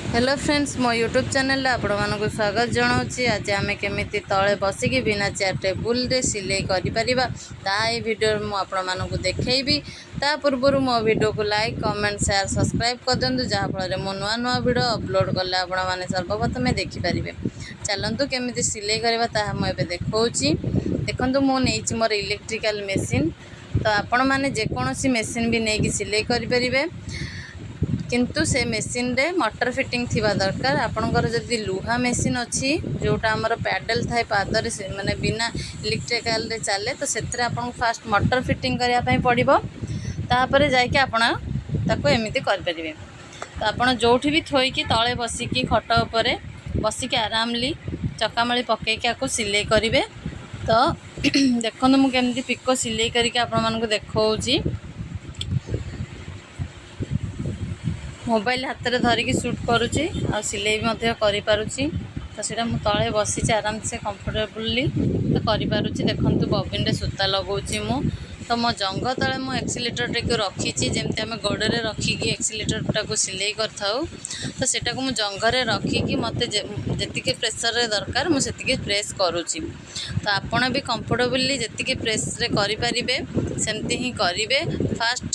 Hello friends, ମୋ YouTube ଚ୍ୟାନେଲରେ ଆପଣମାନଙ୍କୁ ସ୍ୱାଗତ ଜଣାଉଛି। ଆଜି ଆମେ କେମିତି ତଳେ ବସିକି ବିନା ଚେୟାର ଟେବୁଲରେ ସିଲେଇ କରିପାରିବା, ତାହା ଏହି ଭିଡ଼ିଓରେ ମୁଁ ଆପଣମାନଙ୍କୁ ଦେଖେଇବି। ତା ପୂର୍ବରୁ ମୋ ଭିଡ଼ିଓକୁ ଲାଇକ୍, କମେଣ୍ଟ, ସେୟାର, ସବସ୍କ୍ରାଇବ୍ କରିଦିଅନ୍ତୁ, ଯାହାଫଳରେ ମୁଁ ନୂଆ ନୂଆ ଭିଡ଼ିଓ ଅପଲୋଡ଼ କଲେ ଆପଣମାନେ ସର୍ବପ୍ରଥମେ ଦେଖିପାରିବେ। ଚାଲନ୍ତୁ, କେମିତି ସିଲେଇ କରିବା ତାହା ମୁଁ ଏବେ ଦେଖାଉଛି। ଦେଖନ୍ତୁ, ମୁଁ ନେଇଛି ମୋର ଇଲେକ୍ଟ୍ରିକାଲ ମେସିନ୍। ତ ଆପଣମାନେ ଯେକୌଣସି ମେସିନ୍ ବି ନେଇକି ସିଲେଇ କରିପାରିବେ, କିନ୍ତୁ ସେ ମେସିନ୍ରେ ମଟର ଫିଟିଂ ଥିବା ଦରକାର। ଆପଣଙ୍କର ଯଦି ଲୁହା ମେସିନ୍ ଅଛି, ଯେଉଁଟା ଆମର ପ୍ୟାଡ଼େଲ୍ ଥାଏ ପାଦରେ, ସେ ମାନେ ବିନା ଇଲେକ୍ଟ୍ରିକାଲରେ ଚାଲେ, ତ ସେଥିରେ ଆପଣଙ୍କୁ ଫାଷ୍ଟ ମଟର ଫିଟିଂ କରିବା ପାଇଁ ପଡ଼ିବ। ତାପରେ ଯାଇକି ଆପଣ ତାକୁ ଏମିତି କରିପାରିବେ। ତ ଆପଣ ଯେଉଁଠି ବି ଥୋଇକି, ତଳେ ବସିକି, ଖଟ ଉପରେ ବସିକି, ଆରାମଲି ଚକାମାଳି ପକାଇକି ଆକୁ ସିଲେଇ କରିବେ। ତ ଦେଖନ୍ତୁ, ମୁଁ କେମିତି ପିକୋ ସିଲେଇ କରିକି ଆପଣମାନଙ୍କୁ ଦେଖାଉଛି। ମୋବାଇଲ ହାତରେ ଧରିକି ସୁଟ୍ କରୁଛି ଆଉ ସିଲେଇ ମଧ୍ୟ କରିପାରୁଛି। ତ ସେଇଟା ମୁଁ ତଳେ ବସିଛି ଆରାମସେ କମ୍ଫର୍ଟେବଲି, ତ କରିପାରୁଛି। ଦେଖନ୍ତୁ, ବବିନରେ ସୂତା ଲଗାଉଛି ମୁଁ। ତ ମୋ ଜଙ୍ଘ ତଳେ ମୁଁ ଏକ୍ସିଲେଟରଟିକୁ ରଖିଛି। ଯେମିତି ଆମେ ଗୋଡ଼ରେ ରଖିକି ଏକ୍ସିଲେଟରଟାକୁ ସିଲେଇ କରିଥାଉ, ତ ସେଇଟାକୁ ମୁଁ ଜଙ୍ଘରେ ରଖିକି ମୋତେ ଯେତିକି ପ୍ରେସରରେ ଦରକାର, ମୁଁ ସେତିକି ପ୍ରେସ୍ କରୁଛି। ତ ଆପଣ ବି କମ୍ଫର୍ଟେବଲି ଯେତିକି ପ୍ରେସ୍ରେ କରିପାରିବେ, ସେମିତି ହିଁ କରିବେ। ଫାଷ୍ଟ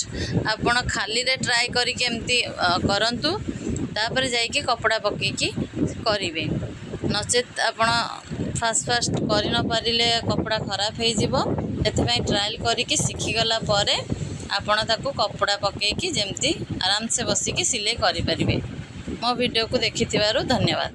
ଆପଣ ଖାଲିରେ ଟ୍ରାଏ କରିକି ଏମିତି କରନ୍ତୁ, ତାପରେ ଯାଇକି କପଡ଼ା ପକାଇକି କରିବେ। ନଚେତ୍ ଆପଣ ଫାଷ୍ଟ ଫାଷ୍ଟ କରି ନପାରିଲେ କପଡ଼ା ଖରାପ ହେଇଯିବ। ସେଥିପାଇଁ ଟ୍ରାଏଲ୍ କରିକି ଶିଖିଗଲା ପରେ ଆପଣ ତାକୁ କପଡ଼ା ପକାଇକି ଯେମିତି ଆରାମସେ ବସିକି ସିଲେଇ କରିପାରିବେ। ମୋ ଭିଡ଼ିଓକୁ ଦେଖିଥିବାରୁ ଧନ୍ୟବାଦ।